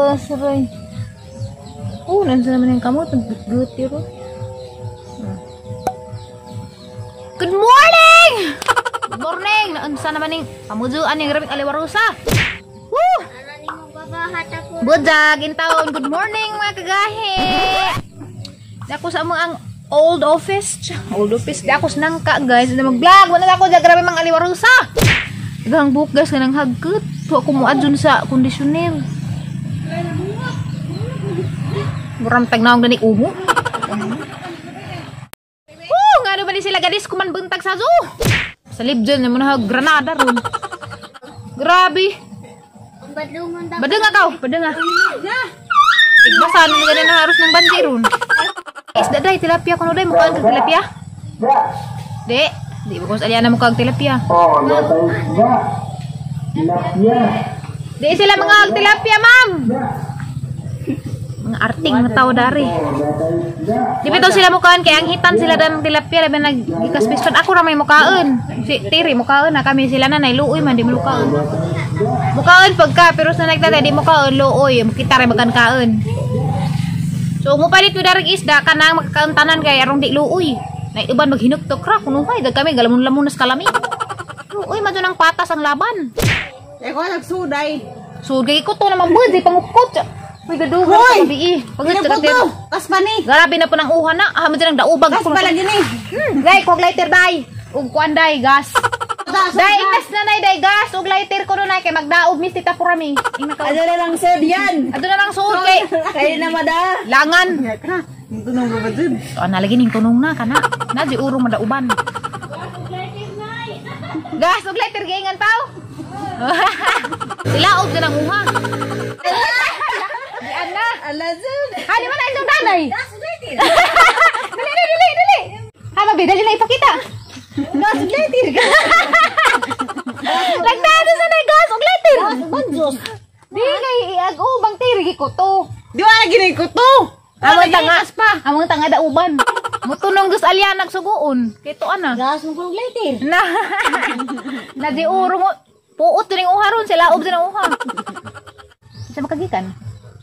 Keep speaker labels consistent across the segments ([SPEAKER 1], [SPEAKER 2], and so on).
[SPEAKER 1] Aray. Oh, nandiyan naman yung kamot. Naggut yun. Good morning! Good morning! Naunsa naman yung pamuduan yung grabing aliwarusa. Woo! Budag in taon. Good morning, mga kagahi! Di ako sa among ang old office. Old office. Di ako sa nangka, guys. Hindi mag-vlog. Wala ako dyan. Grabe mga aliwarusa. Daghang buhok, guys. Kanang hagkut. Wa ko muad dun sa conditioner. Muram tagnaong gani umo. Woo! Nga ba ni sila gadis kuman buntag sa zoo? Sa libdyan na mo na granada ron. Grabe. Badeng ka, badeng. Igbasan mo ganin na haros ng banji ron. Isda day, tilapia kuno day, mukhaan kag tilapia. Di, di ba kung sa aliana mukha kag tilapia.
[SPEAKER 2] Oh, tilapia.
[SPEAKER 1] Di sila mga tilapia, ma'am. Mga arting na tao dari. Di ba sila mukhaan kay ang hitan sila dan tilapia labi nagikaspiston. Ako ra may mukaon. Si Tiri mukaon na kami sila na luoy man di mukaon. Mukaon pagka pero sa nagtatay di mukaon luoy kita ra makan kaon. So mo palit mo darag isda kanang makakauntanan kay arong di luoy. Nay uban maghinuktok ra kunuhay dag kami galamon-lamon nas kalami. Luoy man ang patas ang laban.
[SPEAKER 3] Eh ko nagsuday.
[SPEAKER 1] Sugay ko to naman bud di pangukot. Uy, gadugan sa gabi. Pagod sa
[SPEAKER 3] Kas pa ni.
[SPEAKER 1] Grabe na po ng uha na. Ah, ng daubag.
[SPEAKER 3] Kas pa lagi ni.
[SPEAKER 1] Day, kog lighter day. Ug kuan day, gas. Day, ignas na nay day gas ug lighter ko nay kay magdaob mis tita purami.
[SPEAKER 3] Ano na lang sod yan.
[SPEAKER 1] Ado na lang suod kay.
[SPEAKER 3] Kay na mada.
[SPEAKER 1] Langan.
[SPEAKER 3] Ning tunong ba jud?
[SPEAKER 1] So ana lagi ning tunong na kana. Na di urong madauban. Gas ug lighter giingan taw. Sila og na ng uha. Ana.
[SPEAKER 3] Alazun.
[SPEAKER 1] Ha, di man na isang tanay.
[SPEAKER 3] Gas ug lighter.
[SPEAKER 1] Dali, dali, dali. Ha, mabi, dali na ipakita.
[SPEAKER 3] Gas ug lighter.
[SPEAKER 1] Nagdado sa nay gas ug lighter.
[SPEAKER 3] Gas ug banjos.
[SPEAKER 1] Di kay iag o bang tiri ko to.
[SPEAKER 3] Di wala gini ko to.
[SPEAKER 1] Among tanga pa. Among tanga dauban. Mutunong gus alya nagsuguon. Kay to ana.
[SPEAKER 3] Gas ug lighter.
[SPEAKER 1] Na. Na di uro mo. Puot ning uha ron sila ub sa uha. Sa makagikan.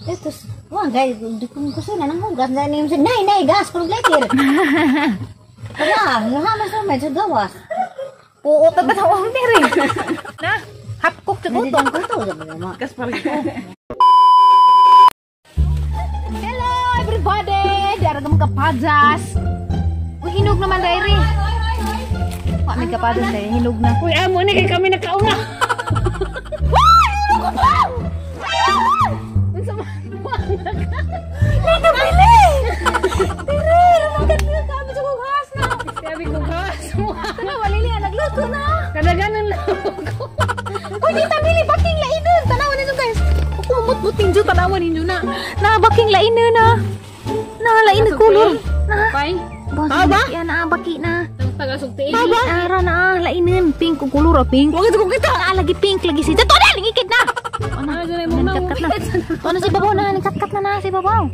[SPEAKER 4] Etos, wah guys, di ko gusto na nang hugas na ni sa nay nay gas kung lighter. Wala, nga sa medyo gawas.
[SPEAKER 1] Puot na ba sa uang tiri? Na, half cook sa gutong.
[SPEAKER 3] Gas pa rin ko.
[SPEAKER 1] Hello everybody! Di araga mga kapajas. Uy, hinog naman dayri. Wa may kapajas dayri, hinog na.
[SPEAKER 3] Uy, amo ni kay kami nakauna.
[SPEAKER 1] Uy, hinog ko pa! Nakabili! Tiri! Lumagat na kami sa kughas na!
[SPEAKER 3] Sabi ko gas mo.
[SPEAKER 1] Tanawa, walili na, nagluto na!
[SPEAKER 3] Kadaganan lang ko.
[SPEAKER 1] Uy, di tabili! Baking lainon! Tanawa ninyo guys! Kumut-buting dyan, tanawa ninyo na! Na, baking lainon na! Na, lain na kulor! Na!
[SPEAKER 3] Pay.
[SPEAKER 1] Ba? Yan na, baki na!
[SPEAKER 3] Tagasugtiin.
[SPEAKER 1] Ba? Ara na, lainon! Pink ang kulor, pink!
[SPEAKER 3] Wag ko kita!
[SPEAKER 1] Na, lagi pink, lagi si... Ito na! Lingikid na! Ano? Nagkat na. Ano si babaw na? Nagkat na na si babaw.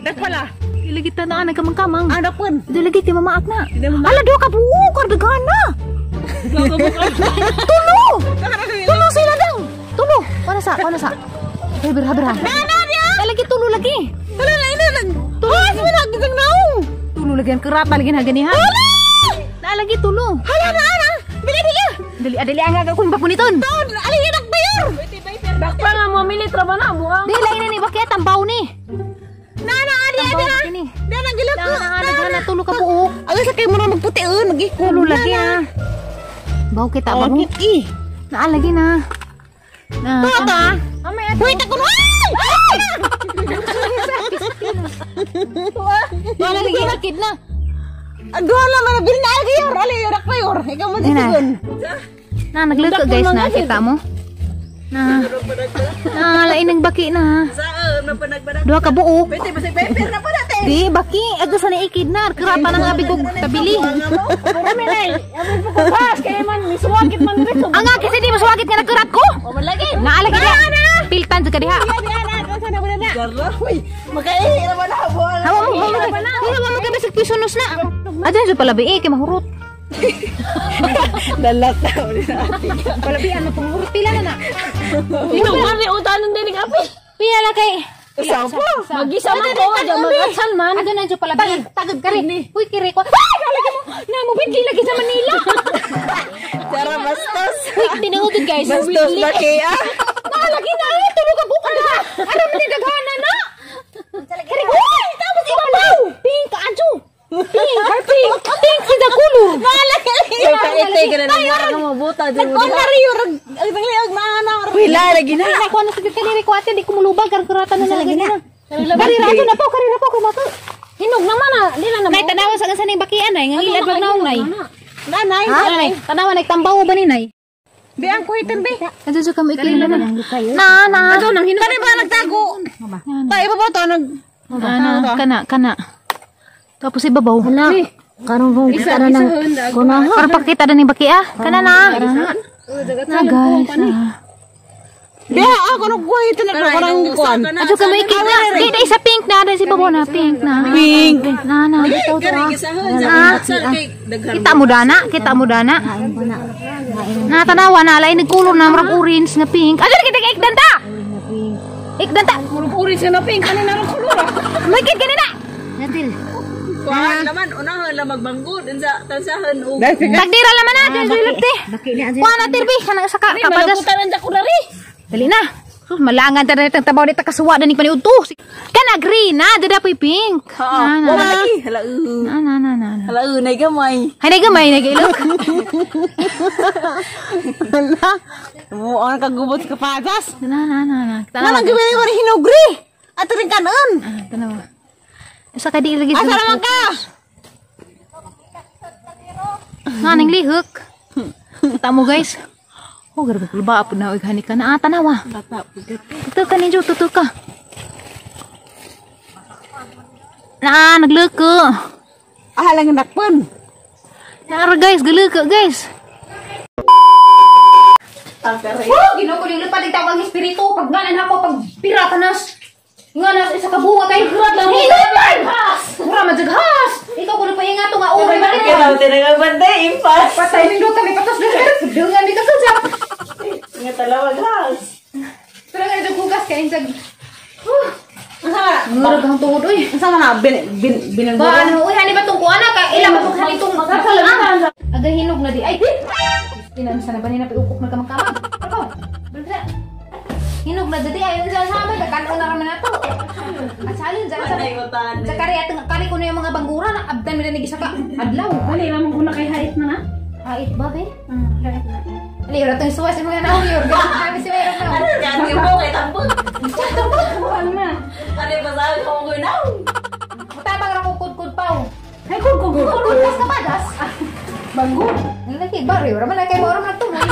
[SPEAKER 3] Dak pala.
[SPEAKER 1] Lagi ta na nagkamang-kamang.
[SPEAKER 3] Ano pun?
[SPEAKER 1] Di lagi ti mamaak na. Ala do ka buo kardagan na. Tulo. Tulo sila dang. Tulo. Kuno sa, kuno sa. Hey, berha berha. Na na lagi tulo lagi.
[SPEAKER 3] Tulo na ina lang. Tulo. Ah, sa mga gisang naong.
[SPEAKER 1] Tulo lagi ang kerata lagi na gani ha. Na lagi tulo.
[SPEAKER 3] Hala na ana. Dili dili.
[SPEAKER 1] Dali adali ang gagawin papuniton.
[SPEAKER 3] Ton, ali dak bayor. Bakpa nga mo milit ra ba na buang.
[SPEAKER 1] Di lain ni bakit tambaw ni.
[SPEAKER 3] Na na adi adi ha.
[SPEAKER 1] Tambaw
[SPEAKER 3] Da na gilak ko.
[SPEAKER 1] Na na na tulo ka buok.
[SPEAKER 3] Aga sa kay mo na magputi magi.
[SPEAKER 1] Tulo lagi ha. Baw kita ba?
[SPEAKER 3] Ki.
[SPEAKER 1] Naa lagi na. Na.
[SPEAKER 3] Tota.
[SPEAKER 1] Amay ato.
[SPEAKER 3] Wait ako no.
[SPEAKER 1] Wala lagi nakid na.
[SPEAKER 3] Aduh la mana bil na agi yor ali yor pa yor. Ikaw mo disigon.
[SPEAKER 1] Na nagluto guys na kita mo. Na. Na lain ng baki na.
[SPEAKER 3] Saan na panagbadak?
[SPEAKER 1] Duha ka buok.
[SPEAKER 3] Pwede ba si Pepper na po natin?
[SPEAKER 1] Di baki aga sa naikid na kerapa nang abi kog tabili.
[SPEAKER 3] Kami nay, abi po ko gas kay man misuwagit man dito.
[SPEAKER 1] Ang kasi di masuwagit nga nagkerat ko.
[SPEAKER 3] O man lagi.
[SPEAKER 1] Naa lagi diha. Piltan jud ka diha.
[SPEAKER 3] Uy, makaihi ra man habo.
[SPEAKER 1] Hawa mo mo. Hawa mo ka bisag pisunos na. Adyan jud pala bi kay mahurot.
[SPEAKER 3] Dalat na ni
[SPEAKER 1] Palabian mo panghurot pila na na.
[SPEAKER 3] Ino man ni utanon din kape.
[SPEAKER 1] Pila lang kay
[SPEAKER 3] Usa pa.
[SPEAKER 2] Magisa man ko dyan, mag-atsan man.
[SPEAKER 1] Ano na pala pala. Tagad kari. Uy, kiri ko. Ay, lagi mo. Na mo bitli lagi sa Manila.
[SPEAKER 3] Tara bastos.
[SPEAKER 1] Uy, tinuod guys.
[SPEAKER 3] Bastos ba kaya?
[SPEAKER 1] Lagi na ay tulog ka bukan ka. Ano man daghana na? Kari ko. Uy, tapos ibabaw. Pink adyo. Pink, pink, pink is the color.
[SPEAKER 3] Kay kaitay ka na lang.
[SPEAKER 2] Ang mabuta dyan.
[SPEAKER 3] Wala lagi na.
[SPEAKER 1] Ay, nakuha na sa kaniri ko ate, di ko mulubag, karkuratan na lagi na. Kari rato na po, kari na po, kumato.
[SPEAKER 2] Hinog naman ah. Di lang naman.
[SPEAKER 1] Nay, tanawa sa kansa ning bakian ay, nga ilad wag naong nay.
[SPEAKER 3] Nanay.
[SPEAKER 1] Nay, tanawa nagtambaw ba ni nay?
[SPEAKER 3] Di ang kuhitin be.
[SPEAKER 1] Adto sa kamo ikay na. Na na.
[SPEAKER 2] Ato nang hinog.
[SPEAKER 3] Kani ba nagtago? Ta iba ba to nag
[SPEAKER 1] Na kana kana. Tapos ibabaw.
[SPEAKER 4] Hala. Karon mo kita na nang kunaha.
[SPEAKER 1] Para pakita na ni bakia. Kana na. Na guys. Ah.
[SPEAKER 3] Di ako nag kuhitin na ko nang kuan.
[SPEAKER 1] Adto kamo ikay na. Di dai sa pink na, dai sa ibabaw na pink na.
[SPEAKER 3] Pink.
[SPEAKER 1] Na na. Ah. Kita mo dana, kita mo dana. Na tanawa na lain nagkulor na murag orange nga pink. Adto kita kay ikdan ta. Ikdan ta.
[SPEAKER 2] Murag orange na pink. Ano na rin kulor ah.
[SPEAKER 1] May kit ganina.
[SPEAKER 4] Natil.
[SPEAKER 5] Kuan naman unahan lang magbanggod unsa tansahan og
[SPEAKER 1] Tagdira laman na, dili dili.
[SPEAKER 4] Baki na
[SPEAKER 1] Kuha na tirbi, kanang sa ka, kapagas.
[SPEAKER 2] Malabutan ang dako na rin.
[SPEAKER 1] Dali na. Sus, malangan ta na itang tabaw nita kasuwa na ni paniudto. Kana green na, dada po'y pink. Na, na, na.
[SPEAKER 5] lagi hala
[SPEAKER 1] Na, na, na, na, na.
[SPEAKER 5] hala nay gamay.
[SPEAKER 1] Hay, gamay, nagailok.
[SPEAKER 3] Hala. Mo ang kagubot ka patas.
[SPEAKER 1] Na, na, na, na.
[SPEAKER 3] Na nang gawin ko ni hinugri. Ato rin kanon.
[SPEAKER 1] Ah, tanawa. Sa kadi lagi
[SPEAKER 3] Asa naman ka?
[SPEAKER 1] Na, ning lihok. Tamo guys. Oh, grabe kulba po na oy gani ka na. Ah, tanawa. Tuto ka ninyo, tuto ka. Na, nagloko.
[SPEAKER 3] Ah, lang nakpon.
[SPEAKER 1] Nara guys, galuko guys. Oh, ginoo ko yung lupad tawag espiritu pag nganan ako pag pirata nas. Nga nas isa ka buwa kay
[SPEAKER 2] Murag lang.
[SPEAKER 1] Hinuman! Mura man jud has. Ikaw kuno pa ingato nga uri man ito.
[SPEAKER 5] Kaya tinagabantay impas.
[SPEAKER 1] Patay ning kami patos dungan di ka sa.
[SPEAKER 5] Nga talawag has.
[SPEAKER 1] Pero nga jud hugas kay insag.
[SPEAKER 3] Asa man?
[SPEAKER 1] Murag ang tuhod oy.
[SPEAKER 3] Asa man na bin bin binang
[SPEAKER 1] Ba ano uy hani ba tong kuana ka ila ba tong hani tong Aga hinog na di ay. Tinan sa na ba ni napiukok na kamang-kamang. Ako. Balsa. Hinog na dadi ayon sa sama kanon na raman nato. Asalin sa sa sa kari atong kari ko na yung mga banggura na abdan mi na gisa ka adlaw.
[SPEAKER 2] Wala naman ko na kay hait man ah.
[SPEAKER 1] Hait ba be? Hait na. Ali ra tong suwas mga naong yun. Kami si Mayroon na.
[SPEAKER 5] Ano gani mo kay tambot.
[SPEAKER 2] Ano na?
[SPEAKER 5] Ano ba sa ko ko now?
[SPEAKER 1] Tabang ra ko kudkud paw.
[SPEAKER 2] Ay kung kung kung.
[SPEAKER 1] Kudkud ka padas.
[SPEAKER 2] Banggo.
[SPEAKER 1] Lagi barrio ra man kay moro man tumoy.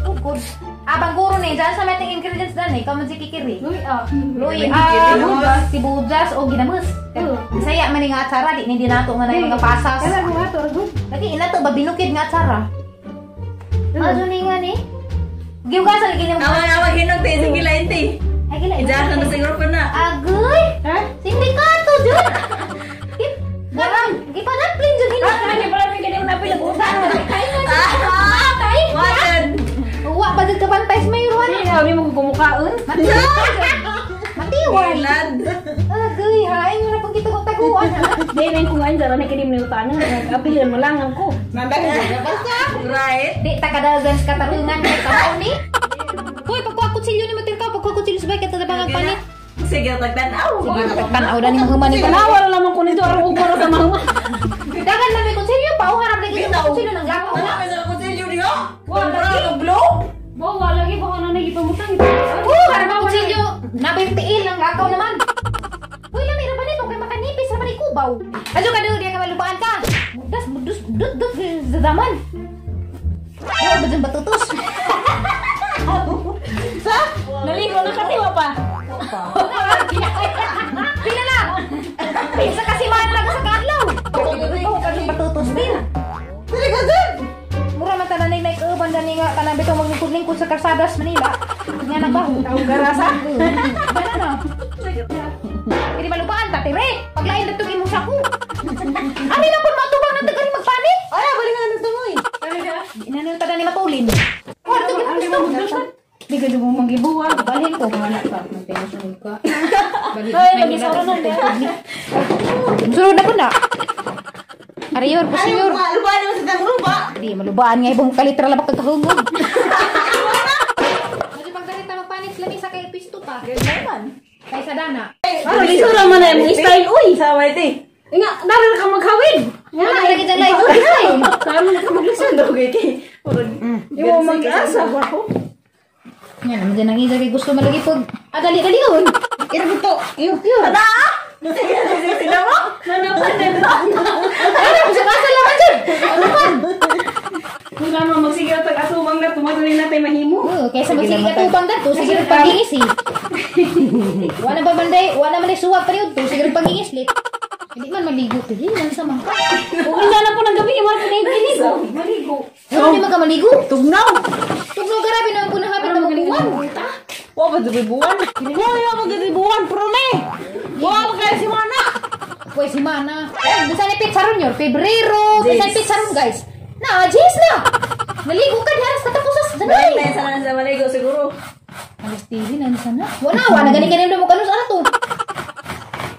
[SPEAKER 1] Kudkud. Ah, bangguro ni dyan sa may ingredients dan eh. Kamu si kikiri.
[SPEAKER 2] Luy ah.
[SPEAKER 1] Luy, sibuyas o ginamus. Bisaya man nga atsara di ni dinato nga na yung mga pasas.
[SPEAKER 2] Kala ko ato good.
[SPEAKER 1] Lagi ina to ba binukid nga atsara. Azo ni nga ni. Giugasan lagi ni mo.
[SPEAKER 5] Awa hinog te sige lain te.
[SPEAKER 1] Ay gila.
[SPEAKER 5] Ijahan na siguro pa na.
[SPEAKER 1] Agoy.
[SPEAKER 2] Ha?
[SPEAKER 1] Sindikato jud. Garam, gipanamplin jud hino.
[SPEAKER 2] Ah, kani pala may kani una pinag-usapan.
[SPEAKER 1] Tay.
[SPEAKER 5] Wadan.
[SPEAKER 1] Wa ba jud ka bantay sa mayroon?
[SPEAKER 2] Hindi na mo kumukaon.
[SPEAKER 1] Matiwan.
[SPEAKER 5] Lad.
[SPEAKER 1] Agoy, hain mo na pag gitagok-taguan ha.
[SPEAKER 2] Di na yung kungain dara na kini minutanan. Nag-apil mo lang ako.
[SPEAKER 5] Right.
[SPEAKER 1] Di ta kadalgan sa katarungan kay tao ni. Hoy, pagkuha kutsilyo ni Matirka, pagkuha kutsilyo sa bike at tabang ang panit.
[SPEAKER 5] Sige tagtan-aw.
[SPEAKER 1] Sige, tanaw na ni mahuman ni
[SPEAKER 2] Tanawa na lamang ko nito arang ugma sa mga.
[SPEAKER 1] Dagan na may kutsilyo pa, harap lagi sa kutsilyo ng lakaw.
[SPEAKER 5] Wala ka sa kutsilyo niyo? Wala blow.
[SPEAKER 2] Bawa lagi baka na nagipamutang.
[SPEAKER 1] Oo, harap ang kutsilyo. Nabay tiil ng lakaw naman. Hoy, lami ra ba nito kay makanipis ra ba ni kubaw. Adyo ka diya ka malubaan ka. Mudas, mudus, dut dut sa daman. Wala ba dyan batutos?
[SPEAKER 3] Sa?
[SPEAKER 2] Naligo na katiwa pa.
[SPEAKER 1] Pila na! Sa kasimahan lang sa kaadlaw. Oo, kanang batutos din.
[SPEAKER 3] Dili ka dun.
[SPEAKER 1] Mura man tanan nay kauban dani nga kanang bitong maglingkod-lingkod sa kalsadas Manila. Nga nagbaho.
[SPEAKER 3] Tawag garasa.
[SPEAKER 1] Ano na? Hindi malupaan ta tire. Paglain na tong imong sako. Ani na pud matubang na tagari magpanit.
[SPEAKER 3] Ay, balik nga nito mo eh.
[SPEAKER 1] Inano ta dani matulin. Wala to gusto.
[SPEAKER 2] Di ka mo magibuwa.
[SPEAKER 1] Balhin ko.
[SPEAKER 2] Wala pa.
[SPEAKER 1] Musunod ka. Ay, mag-isara na. Musunod na po na. Ariyor, pusiyor.
[SPEAKER 3] Lubaan naman sa tang luba.
[SPEAKER 1] Di, malubaan nga ibong kalitra labak kagkahungog. Medyo pagdarita magpanik lamisa kay pisto pa. Kay sadana.
[SPEAKER 2] Ano, lisura man na imong style, uy!
[SPEAKER 5] Sama ito.
[SPEAKER 2] Nga, dara ka maghawid!
[SPEAKER 1] Nga, lagi dyan lang. Uy,
[SPEAKER 2] Kaya mo na ka maglisod.
[SPEAKER 5] Dugay kay.
[SPEAKER 2] Iwo mag-asa.
[SPEAKER 1] Yan, naman dyan ang isa kay gusto malagi pag... Ah, dali, dali yun.
[SPEAKER 3] Ira to. Iyo.
[SPEAKER 5] Tada! Sila mo?
[SPEAKER 1] Ano, kusang-asa laman dyan. Ano pa?
[SPEAKER 2] Kung ano, magsigil at atubang na, tumagunin natin mahimo.
[SPEAKER 1] Oo, kaysa magsige ka tubang dito, sige rin pagingis eh. Wala ba man day, wala man day suwag pa rin to, sige rin pagingis lit. Hindi man maligo, pili man sa mga.
[SPEAKER 2] Kung hindi na po ng gabi, wala po na yung maligo. Maligo.
[SPEAKER 1] Ano di magkamaligo?
[SPEAKER 3] Tugnaw.
[SPEAKER 1] Tugnaw grabe naman po nahapit na magbuwan.
[SPEAKER 3] Wa ba buwan? Wa ba buwan prome. Wa ba kay si Mana?
[SPEAKER 1] Pwes si Mana. Ay, sa ni pizza ron yun, Pebrero, sa pizza ron guys. Na, jeez na. Naligo ka diha sa katapusan sa
[SPEAKER 5] Balik
[SPEAKER 1] danay.
[SPEAKER 5] na sana sa maligo siguro.
[SPEAKER 1] Alas TV na sana. Wala, wala gani gani mo kanus ano to.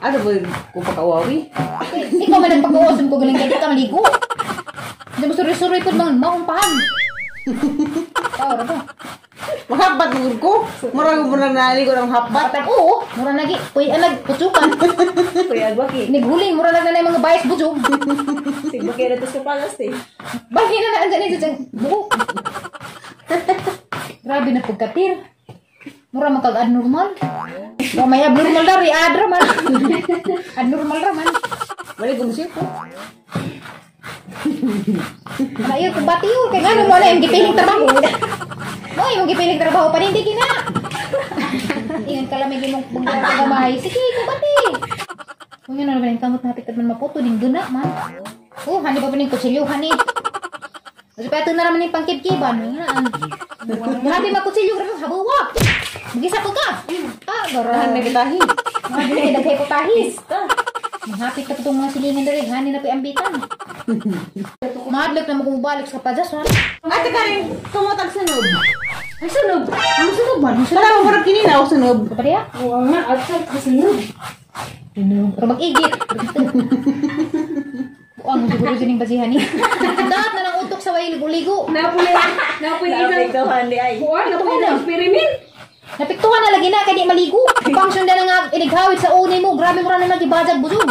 [SPEAKER 3] Ano ba ko pakawawi?
[SPEAKER 1] Ikaw man ang pag-uusap ko galing kay ka maligo. Hindi mo suri-suri po mga maumpahan. Tao ra ba?
[SPEAKER 3] Mahabat mo ko. Murag mo na naligo ng habat.
[SPEAKER 1] Batang oo, mura nagi, puy anag putsukan.
[SPEAKER 5] Kuya Agbaki.
[SPEAKER 1] Nighuling mura na na mga bayas bujog.
[SPEAKER 5] Sigbaki na to sa palas eh.
[SPEAKER 1] Bahin na na andyan ito buhok. Grabe na pagkatir. Mura makag abnormal. O may abnormal dari adra man. Abnormal ra man.
[SPEAKER 3] Maligo mo siya ko.
[SPEAKER 1] Ana iyo kung bati yun kay ngano mo na imong gipiling trabaho. Mo imong gipiling trabaho panindi gina. Ingon ka lamig imong bungga ka gamay. Sige, kung bati. Kung yun na naman kamot na hapit man maputo ning guna man. Oh, hani pa pa ning kutsilyo hani. Kasi pa ito na naman yung pangkibkiban. Grabe makutsilyo, grabe habawa. Magisa ko ka. Ah,
[SPEAKER 3] Tahan na
[SPEAKER 1] grabe.
[SPEAKER 3] kitahi.
[SPEAKER 1] Mga daghay ko tahis. Mahapit ka itong mga silingan dali. Hani na pa ambitan. Mahadlok na magumubalik sa pajas, ha?
[SPEAKER 3] Ate Karin, tumutag sunob.
[SPEAKER 2] Ay, sunog.
[SPEAKER 1] Ano sunog man? Ano sunog?
[SPEAKER 3] Tara mo parang kinina ako sunob.
[SPEAKER 1] Kapariya?
[SPEAKER 2] Oo nga, at sa sunog.
[SPEAKER 1] Pero mag-igit. Buang siguro sining basihan ni. Dahat na ng utok sa way ligo-ligo.
[SPEAKER 2] Napulay, napulay isang
[SPEAKER 5] Naapektuhan di ay.
[SPEAKER 2] kuwan, napulay isang experiment.
[SPEAKER 1] Napiktuhan na lagi na kay di maligo. Function na nga inighawit sa unay mo. Grabe mo ra na nagibajag busog.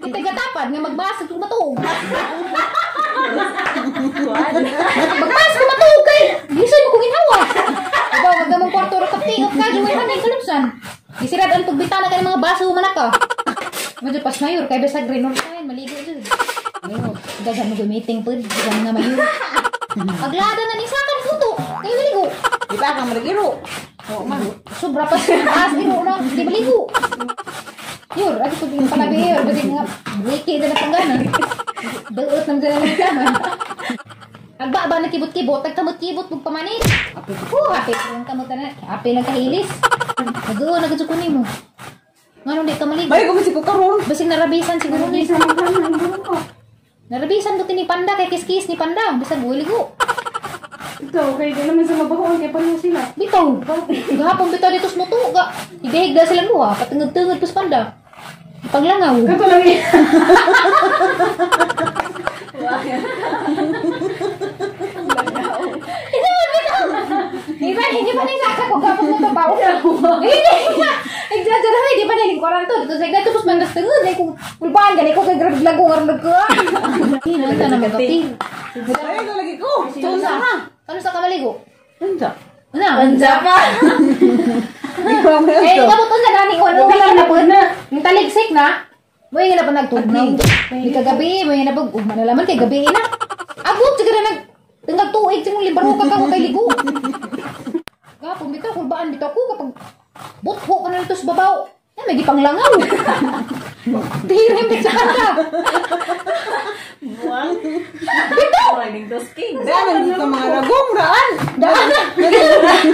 [SPEAKER 1] Itagatapad nga magbasa kung matuog. Magbasa kung matuog kay bisan mo kung ginhawa. Diba, wag mong kwarto ra kaptingot ka, juway hanay kalupsan. Gisirad ang pagbitana ka ng mga baso manaka. Medyo pas mayor kay bisag green or sign maligo jud. Daghan mo meeting pud, daghan nga mayor. Paglada na ni sakan puto, kay maligo.
[SPEAKER 3] Di ba ka maligiro? Oo man.
[SPEAKER 1] Sobra pa sa taas iro na, di maligo. Yor, ati ko yung palabi yor, dati nga wiki na panggana. Daot nang dala ng kama. Agba ba nakibot-kibot, tagkamot-kibot mong pamanit. Oh, happy ang kamot na. Happy lang kahilis. Nag-oo, nagkatsuko nimo. Nganong di ka maligo?
[SPEAKER 3] Maligo mo si ko karon.
[SPEAKER 1] Basig narabisan siguro ni. Narabisan ko ni Panda kay kiskis ni Panda, bisag ligo.
[SPEAKER 2] Ikaw, kay di naman sa mabahoan, kay paano sila.
[SPEAKER 1] Bitaw. Gahapon bitaw dito sa muto ga. Higahigda silang duha, patungod-tungod pa sa Panda. Paglangaw.
[SPEAKER 2] Kato lang eh.
[SPEAKER 1] Di ba, hindi pa na ko gapon mo trabaho. Hindi nga. Exaggerate, di ba na lingkuran to. Dito sa igda, tapos mandas tungod. Ay, kung kulbaan, gani ko kay grabe lago nga rin nagka. Hindi na na magating.
[SPEAKER 3] Ay, lagi ko. Tunsa na.
[SPEAKER 1] Ano sa kamaligo?
[SPEAKER 3] Unsa?
[SPEAKER 1] Ano?
[SPEAKER 5] Unsa pa?
[SPEAKER 1] Eh, kamot unsa gani ko ano wala na po na. Yung taligsik na. Mo yung na pa nagtugnaw. Di kagabi, mo yung na pag manalaman kay gabi na. Abot siguro nag tungag tuig sa mong libaro ka ka kay ligo. Gapon bitaw kulbaan bitaw ko kapag butho ka na dito sa babaw. Ay, may gipanglangaw. Dirim sa kanta.
[SPEAKER 5] Buwang. Bitaw. Riding those king.
[SPEAKER 3] Daan sa mga lagong daan.
[SPEAKER 1] Daan.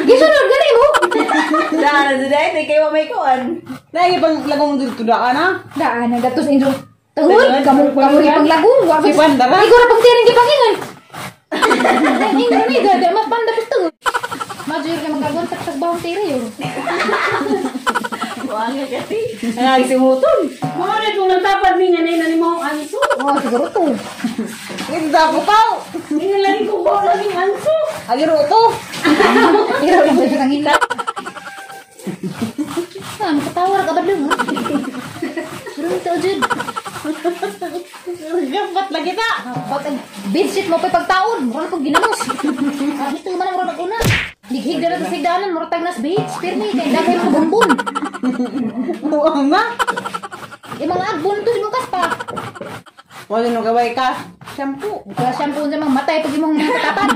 [SPEAKER 1] Gisunod gani mo.
[SPEAKER 5] Daan na dyan. Kay wa may kuan.
[SPEAKER 3] Dai pang lagong dito daan ha.
[SPEAKER 1] Daan na gatos inyo. Tungod kamo kamo ipanglagong wa
[SPEAKER 3] Si Panda ra.
[SPEAKER 1] Ikaw ra pang tiring gipangingon. Ingon ni gada mas panda pus tungod. Major ka magkagon sa bawang tiri yun.
[SPEAKER 5] Wala kasi.
[SPEAKER 3] Ay, simuton.
[SPEAKER 2] Mga rin kung nagtapad ni nga na ni mo ang anso.
[SPEAKER 1] Oh, siguro to.
[SPEAKER 3] Ito dapo pa.
[SPEAKER 2] Hindi lagi ko ba lagi anso.
[SPEAKER 3] Agiro to.
[SPEAKER 1] Pero lang sa kangila. Ah, makatawa ra ka ba dun? Pero ito jud.
[SPEAKER 3] Gapat lagi ta.
[SPEAKER 1] Ba't ang bedsheet mo pa pagtaon? Mura na pag ginamos. Ito man ang mura nag-una. Lighig na sa sigdanan, mura tag nas beach. Pirmi, kay daghay mga bumbon.
[SPEAKER 3] Oo nga.
[SPEAKER 1] Yung mga agbon to, mo kas pa.
[SPEAKER 3] Wala nung gaway ka. Shampoo.
[SPEAKER 1] Kaya shampoo sa mga matay pag imong mga katapan.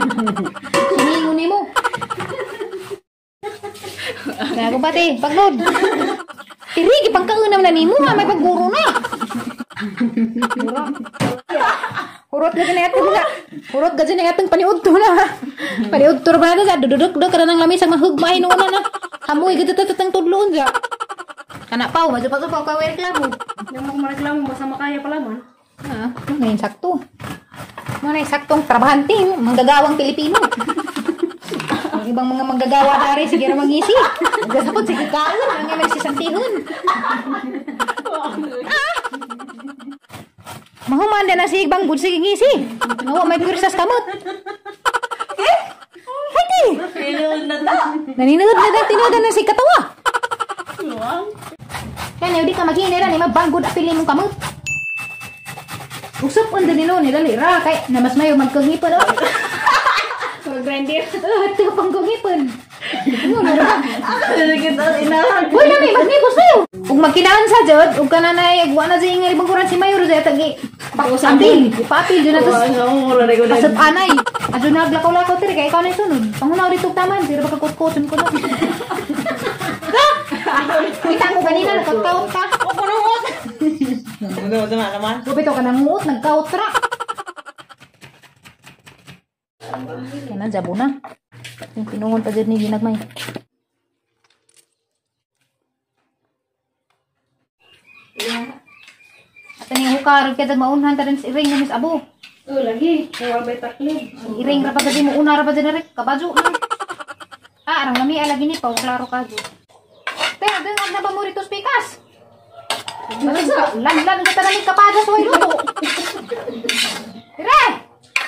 [SPEAKER 1] Siningo ni mo. Kaya ko pati, pagload. Tiri, gipangkaunam na nimo ha, may pagguro na. Hurot ka na atong mga. Hurot ka na atong paniudto na. Paniudto ra ba na dududuk ka na ng lamis ang mahugmay noon na. Hamoy gud tatang tudloon ja. Kana paw, madyo pa pa ka reklamo.
[SPEAKER 2] Yang mo mareklamo basta makaya pala man.
[SPEAKER 1] Ah, ngayon sakto. Mga saktong trabahante, manggagawang Pilipino. Ang ibang mga manggagawa dari sige ra mangisi. Gasapot sige kaon, ang may sisantihon. Ah! Mahuman na si ibang gud sige ngisi. Nawa may pursas kamot. Eh? Hati.
[SPEAKER 5] Pinuod na ta.
[SPEAKER 1] Naninood na dahil tinood na si katawa. Kaya di ka maghinira ni mabanggod apili mong kamot. Usap on din ni dali ra kay na mas mayo magkangipon oh.
[SPEAKER 2] Mag-grinder.
[SPEAKER 1] Ito pang kangipon. Ano na ra?
[SPEAKER 5] Ako
[SPEAKER 1] Uy, lami magnipos tayo. Ug magkinaan sa jud, ug kananay ug wa na jud ingay bangkuran si Mayor jud tagi. Pausapil, ipapil jud na to. Pasat anay. Adyo naglakaw-lakaw tiri kay ikaw na sunod. Pangunaw dito taman, pero baka kutkuton ko na. Kita mo kanina nagkakaut ka.
[SPEAKER 3] Ako nungot. Ano naman?
[SPEAKER 1] Gupito ka nanguot, nagkaut ra. Kaya na, jabo na. Yung pinungon pa dyan ni ginagmay. At ni hukar, kaya maunhan ta rin si Iring na Miss Abo.
[SPEAKER 2] Oh, lagi. Kaya bay taklid.
[SPEAKER 1] Iring ra pa dyan mo, una ra pa dyan na rin. Kabadyo na. Ah, arang lami alagi ni pa, klaro ka dyan. Pero, doon na ba mo rito spikas? Lan-lan ka tanan kapadas way luto. Dire!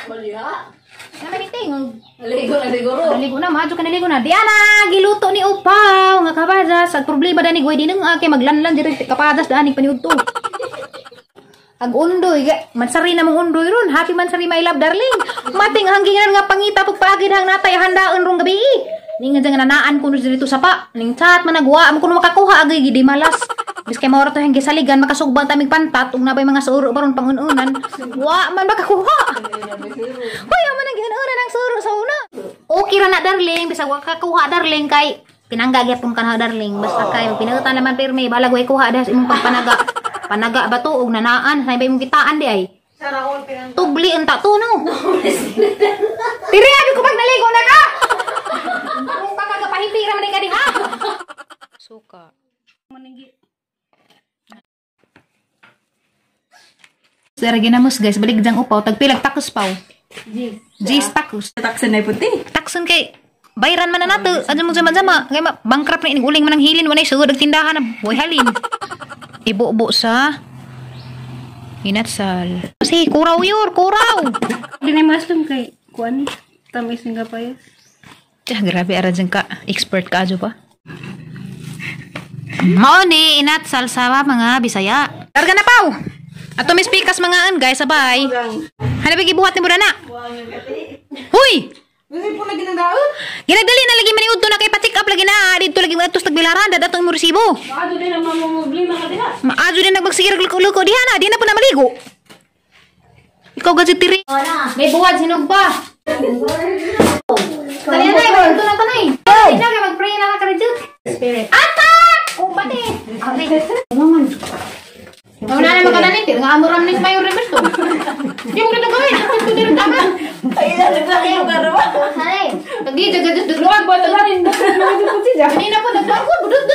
[SPEAKER 5] Maliha.
[SPEAKER 1] Naman itingog.
[SPEAKER 5] Naligo na siguro.
[SPEAKER 1] Naligo na, mahadyo ka naligo na. Diana, giluto ni Upaw nga kapadas. Ang problema dani gway dineng kay maglanlan dito kapadas dani paniudto. Ag undoy, mansari na mong undoy ron. Happy mansari my love darling. Mating hanggingan nga pangita pagpaagid hang natay handaan rong gabi. Ning nga nanaan kuno dito sa pa. Ning chat man nagwa am kuno makakuha agay gidi malas. Bis kay maura to hang gisaligan makasugbang tamig pantat ug nabay mga suro baron pangun-unan. Wa man makakuha. Hoy, amo nang giun-unan ang suro sa una. Okay ra na darling, bisag wa kakuha darling kay pinangga gyapon ka na darling. Basta kay pinautan naman pirmi balag way kuha dahil sa imong pagpanaga. Panaga ba to og nanaan sa imong kitaan di ay. Tubli unta to no. Tiri abi ko pag naligo na ka. Kung ka kagapahipira man ka diha. Suka. Sara ginamos guys, balik dang upaw tagpilag tacos paw. Jis tacos.
[SPEAKER 5] Taksan na puti.
[SPEAKER 1] Takson kay bayran man na nato. Adyo mo jama-jama. Kay bankrupt na ining uling man ang hilin walay sugod og tindahan na buhay halin. Ibubo sa inatsal. Si kuraw yor, kuraw.
[SPEAKER 2] Di na maslum kay kuan tamis nga payas.
[SPEAKER 1] Tah, grabe ara dyan ka. Expert ka adyo pa. Mao ni inatsal sa mga Bisaya. Targa na paw. Ato mis pikas mga an guys, sabay. Hanapin gibuhat ni mo na. Huy! Ginagdali na lagi maniudto na kay pa-check up lagi na didto lagi mo atos tagbilaran dadatong mo resibo.
[SPEAKER 2] Maadyo din ang mamumubli mga diha.
[SPEAKER 1] Maadyo din nagmagsigir luko diha na, di na po na maligo. Ikaw gadyo tiri. May buwad sinog pa. Tanay na, ito na tanay. Ay, na mag-pray na ka karejut. Spirit. Attack! Kumbate. Ate. Wala na magkananin, nga amuram ni Mayor Remes to. Di mo na gawin. Ito din tama.
[SPEAKER 5] Ay, nalaglag yung karawa.
[SPEAKER 1] Ay, tagi jaga dugluan
[SPEAKER 2] Ba talan
[SPEAKER 1] Kanina po nagbarko, budot.